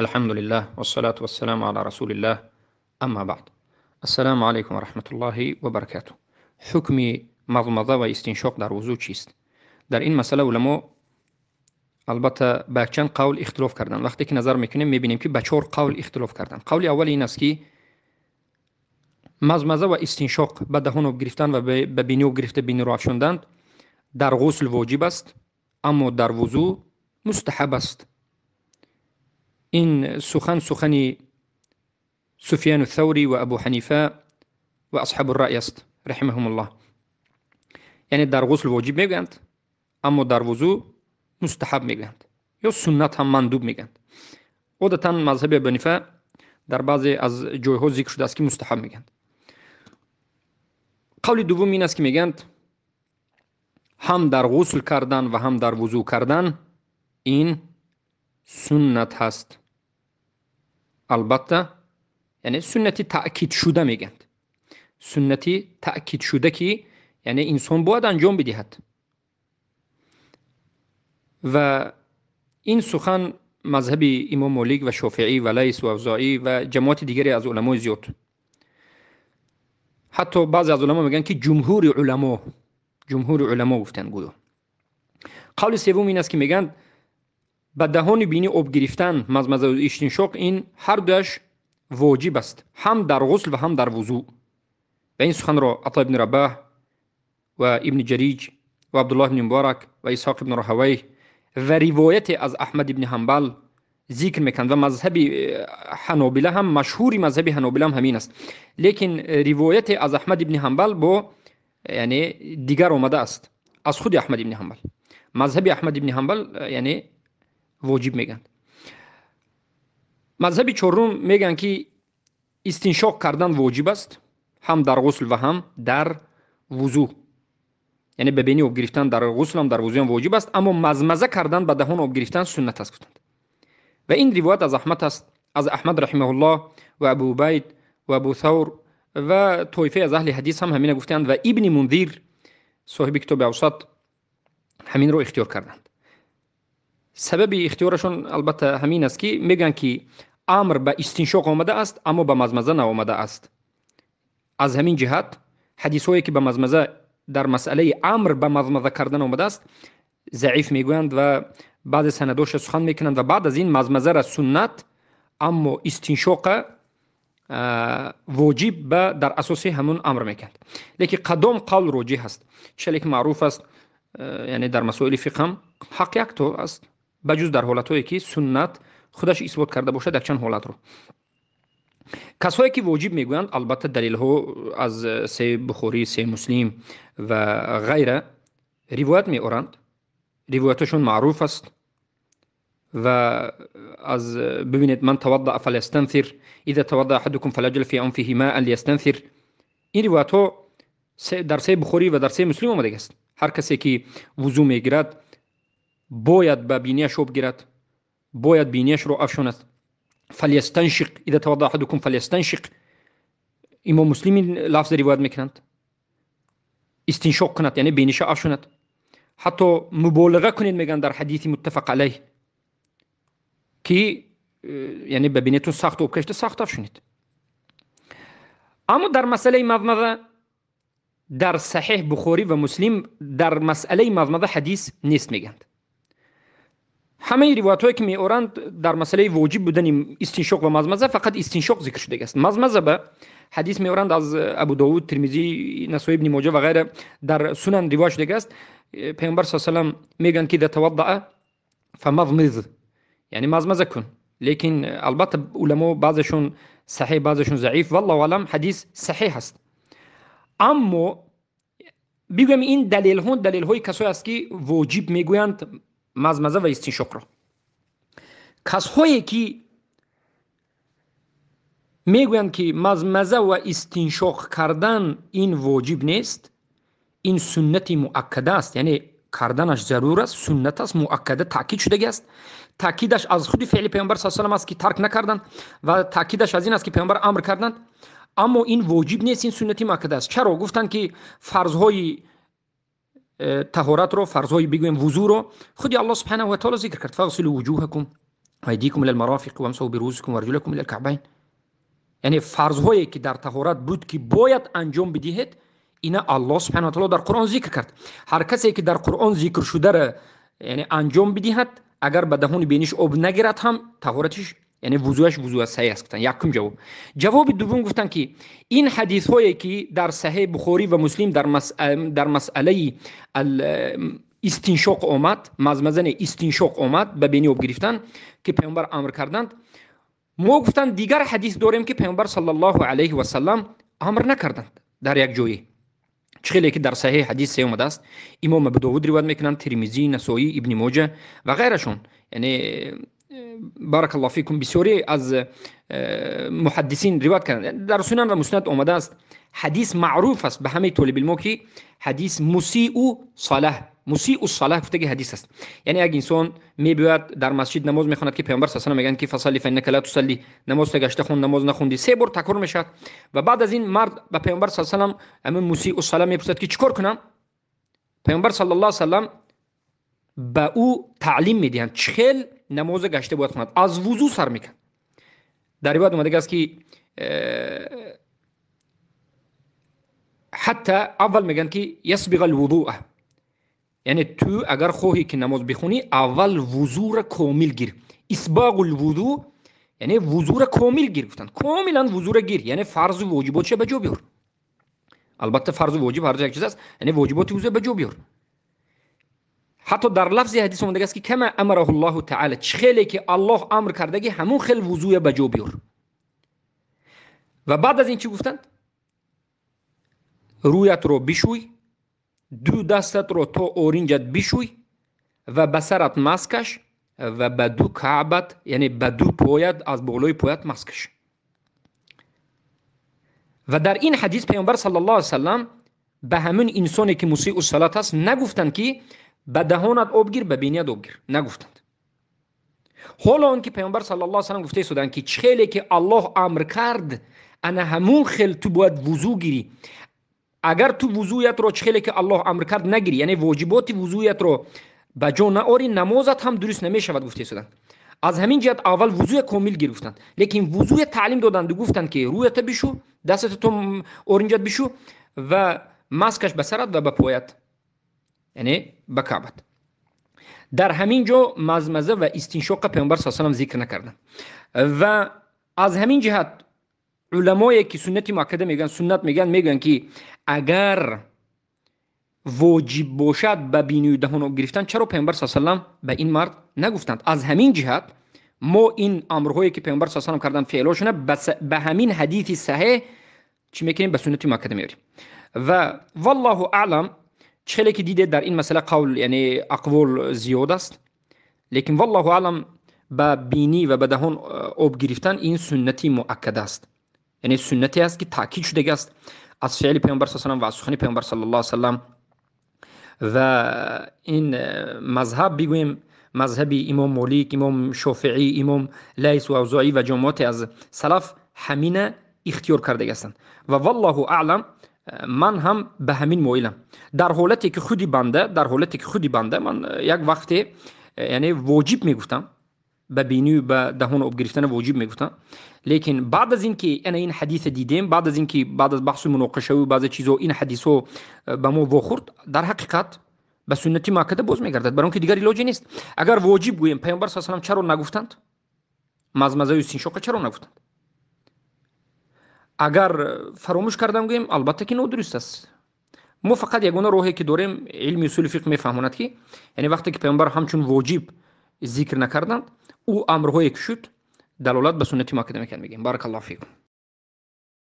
الحمد لله والصلاة والسلام على رسول الله، أما بعد. السلام علیکم و رحمت الله و برکاته. حکم مضمضه و استنشاق در وضو چیست؟ در این مسئله علما البته به چند قول اختلاف کردند. وقتی که نظر میکنیم میبینیم که به 4 قول اختلاف کردند. قول اول این است که مضمضه و استنشاق به دهان آب گرفتن و به بینی آب گرفته بینی را افشاندن در غسل واجب است، اما در وضو مستحب است. این سخن سخن سفیان الثوری و ابو حنیفه و اصحاب الرأی است رحمهم الله. یعنی در غسل واجب میگویند، اما در وضو مستحب میگویند یا سنت هم مندوب میگویند. عادتا مذهب ابو حنیفه در بعضی از جایها ذکر شده است که مستحب میگویند. قول دوم این است که میگویند هم در غسل کردن و هم در وضو کردن این سنت هست. البته یعنی سنتی تأکید شده میگند، سنتی تأکید شده که یعنی انسان باید انجام بدهد. و این سخن مذهب امام مالک و شافعی و لیث و اوزاعی و جماعت دیگری از علمای زیاد، حتی بعضی از علما میگن که جمهور علما گفتن گویا. قول سوم این است که میگن به دهان بینی آب گرفتن مضمضه و استنشاق این هر دوش واجب است، هم در غسل و هم در وضو. و این سخن را عطا ابن رباح و ابن جریج و عبدالله بن مبارک و اسحاق ابن راهویه و روایت از احمد ابن حنبل ذکر میکنند و مذهب حنابله هم مشهور مذهب حنابله هم همین است. لیکن روایت از احمد ابن حنبل با یعنی دیگر آمده است از خود احمد ابن حنبل. مذهب احمد ابن حنبل یعنی واجب میگن. مذهب چهارم میگن که استنشاق کردن واجب است، هم در غسل و هم در وضو. یعنی به بینی آب گرفتن در غسل هم در وضو هم واجب است، اما مضمضه کردن به دهان آب گرفتن سنت است گفتند. و این روایت از احمد است، از احمد رحمه الله و ابو عبید و ابو ثور و طایفه از اهل حدیث هم همین گفتند و ابن منذر صاحب کتاب اوسط همین رو اختیار کردند. سبب اختیارشون البته همین است که میگن که امر به استنشاق آمده است اما به مضمضه نآمده است. از همین جهت حدیث هایی که به مضمضه در مسئله امر به مضمضه کردن آمده است ضعیف میگویند و بعد سنداش سخن میکنند و بعد از این مضمضه را سنت اما استنشاق واجب به در اساس همون امر میکند. لیکن قدام قول راجح است، چه که معروف است یعنی در مسائل فقه هم حق یک تو است، بجز در حالتهایی که سنت خودش اثبات کرده باشد در چند حالت رو. کسایی که واجب میگویند البته دلیل ها از سه بخاری، سه مسلم و غیره روایت میآورند، روایتشون معروف است. و از ببینید من توضأ فلیستنثر اذا توضأ احدكم فليجعل في انفه ماء لیستنثر، این روایت ها در سه بخاری و در سه مسلم آمده است. هر کسی که وضو میگیرد باید به بینیش آب گیرد، باید بینیش رو افشاند. فلیستنشق اذا توضأ احدكم فلیستنشق، امام مسلم این لفظ روایت میکنند، استنشاق کند یعنی بینیش افشاند. حتی مبالغه کنید میگن در حدیث متفق علیه که یعنی به بینیتون سخت آب کشته سخت افشونید. اما در مسئله مضمضه در صحیح بخاری و مسلم در مسئله مضمضه حدیث نیست میگند. همه روایت هایی که میآورند در مسئله واجب بودن استنشاق و مضمضه فقط استنشاق ذکر شده است. مضمضه به حدیث میآورند از ابو داود، ترمذی، نسائی، ابن ماجه و غیره در سنن روایت شده است. پیامبر صلی الله علیه و سلم میگن که اذا توضأ فمضمض، یعنی مضمضه کن. لیکن البته علما بعضشون صحیح بعضشون ضعیف، والله اعلم حدیث صحیح است. اما بگم این دلیل ها دلیل های کسایی است که واجب میگویند مضمضه و استنشاق را. کسایی که میگویند که مضمضه و استنشاق کردن این واجب نیست، این سنت مؤکده است، یعنی کردنش ضرور است، سنت است، مؤکده تاکید شده است. تاکیدش از خود فعل پیامبر صلی الله علیه و سلم است که ترک نکردند و تاکیدش از این است که پیامبر امر کردند، اما این واجب نیست، این سنتی مؤکده است. چرا؟ گفتند که فرضهای طهارت رو، فرضهای بگویم وضو رو خودی الله سبحانه و تعالی ذکر کرد، فاغسلوا وجوهکم وأيديكم إلى المرافق وامسحوا برؤوسكم وأرجلكم إلى الكعبين. Яъне фарзҳое ки дар таҳорат буд ки бояд анҷом бидиҳед, ина Аллоҳ субҳанаҳу ва таъоло дар Қуръон зикр кард. Ҳар касе ки дар Қуръон зикр шударо яъне анҷом бидиҳад, агар ба даҳони биниш об нагирад ҳам таҳоратиш, яъне вузӯяш вузӯ саҳеҳ аст, гуфтанд. Якум ҷавоб. Ҷавоби дуввум гуфтанд ки ин ҳадисҳое ки дар Саҳеҳи Бухорӣ ва Муслим дар масъалаи истиншоқ омад, мазмазани истиншоқ омад, ба бини об гирифтан, ки паёмбар амр карданд, мо гуфтанд дигар ҳадис дорем ки паёмбар саллаллоҳу алайҳи васаллам амр накарданд дар як ҷое. Чӣ хеле ки дар Саҳеҳ ҳадис се омадааст, Имом Абу Довуд ривоят мекунанд, Тирмизӣ, Насоӣ, Ибни Моҷа ва ғайрашон. Яъне баракаллоҳу фикум, бисёре аз муҳаддисин ривоят карданд. Дар Сунан ва Муснад омадааст, ҳадис маъруф аст ба ҳамаи толибилмо ки ҳадис мусиу салаҳ, мусиу салаҳ гуфтаги ҳадис аст. Яъне як инсон мебиёяд дар масҷид намоз мехонад ки паёмбар саллаллоҳу алайҳи васаллам мегӯянд ки фасалли фаиннака ла тусалли, намоз гашта хон, намоз нахонди, се бор такрор мешавад. Ва баъд аз ин мард ба паёмбар саллаллоҳу алайҳи васаллам ҳамин мусиу салаҳ мепурсад ки чӣ кор кунам? Паёмбар саллаллоҳу алайҳи васаллам ба ӯ таълим медиҳанд чӣ хел намоза гашта бояд хонад, аз вузӯ сар мекунад. Дар ривоят омадага аст ки ҳатта аввал мегӯянд ки ясбиға алвузӯа, яъне ту агар хоҳӣ ки намоз бихонӣ, аввал вузӯра комил гир. Исбоғул вузӯ, яъне вузӯра комил гир гуфтанд, комилан вузӯра гир, яъне фарзу воҷиботша ба ҷо биёр. Албатта фарзу воҷиб ҳар як чиз аст, яъне воҷиботи вузӯ ба ҷо биёр. Ҳатто дар лафзи ҳадис омадага аст ки кама амараҳу ллоҳу таъала, чӣ хеле ки Аллоҳ амр кардаги ҳамон хел вузӯя ба ҷо биёр. Ва баъд аз ин чӣ гуфтанд? Рӯятро бишӯй, ду дастатро то оринҷат бишӯй ва ба сарат маскаш ва ба ду каъбат, яъне ба ду поят, аз болои поят маскаш. Ва дар ин ҳадис паёмбар саллаллоҳу алайҳи васаллам ба ҳамин инсоне ки мусиу салат аст нагуфтанд ки ба даҳонат об гир, ба биният об гир, нагуфтанд. Ҳоло он ки паёмбар саллаллоҳу алайҳи васаллам гуфта истоданд ки чӣ хеле ки Аллоҳ амр кард, ана ҳамун хел ту бояд вузӯ гирӣ. Агар ту вузӯятро чӣ хеле ки Аллоҳ амр кард нагирӣ, яъне воҷиботи вузӯятро ба ҷо наорӣ, намозат ҳам дуруст намешавад, гуфта истоданд. Аз ҳамин ҷиҳат аввал вузӯя комил гир гуфтанд, лекин вузӯя таълим доданду гуфтанд ки рӯята бишӯ, дастата то оринҷат бишӯ ва маскаш ба сарат ва ба поят, яъне ба каъбат. Дар ҳамин ҷо мазмаза ва истиншоқа паёмбар саллаллоҳу алайҳи васаллам зикр накарданд. Ва аз ҳамин ҷиҳат уламое ки суннати муаккада мегӯянд, суннат мегӯянд, мегӯянд ки агар воҷиб бошад ба бинию даҳон об гирифтан, чаро паёмбар саллаллоҳу алайҳи васаллам ба ин мард нагуфтанд? Аз ҳамин ҷиҳат мо ин амрҳое ки паёмбар саллаллоҳу алайҳи васаллам карданд, феълҳошона ба ҳамин ҳадиси саҳеҳ чӣ мекунем? Ба суннати муаккада меорем. Ва валлоҳу аълам, чӣ хеле ки дидед дар ин масъала қавл, яъне ақвол зиёд аст, лекин валлоҳу аълам ба бинӣ ва ба даҳон об гирифтан ин суннати муаккада аст, яъне суннате аст ки таъкид шудага аст аз феъли паёмбар саллаллоҳу алайҳи васаллам ва аз сухани паёмбар саллаллоҳу алайҳи васаллам. Ва ин мазҳаб бигӯем мазҳаби имом Молик, имом Шофиӣ, имом Лайс ва Авзоӣ ва ҷамоате аз салаф ҳамина ихтиёр кардага ҳастанд. Ва валлоҳу аълам, ман ҳам ба ҳамин моилам. Дар ҳолате ки худи банда, дар ҳолате ки худи банда ман як вақте яъне воҷиб мегуфтам, ба бинию ба даҳон об гирифтана воҷиб мегуфтам, лекин баъд аз ин ки ана ин ҳадиса дидем, баъд аз ин ки баъд аз баҳсу муноқишаву баъзе чизҳо ин ҳадисҳо ба мо вохӯрд, дар ҳақиқат ба суннати муаккада боз мегардад, барои он ки дигар илоҷе нест. Агар воҷиб гӯем, паёмбар саллаллоҳу алайҳи васаллам чаро нагуфтанд? Мазмазаю истиншоқа чаро нагуфтанд? Агар фаромӯш кардам гӯем, албатта ки нодуруст аст. Мо фақат ягона роҳе ки дорем, илми усули фиқҳ мефаҳмонад ки яъне вақте ки паёмбар ҳамчун воҷиб зикр накарданд, ӯ амрҳое ки шуд далолат ба суннати муаккада мекард, мегӯем. Баракаллоҳу фикум.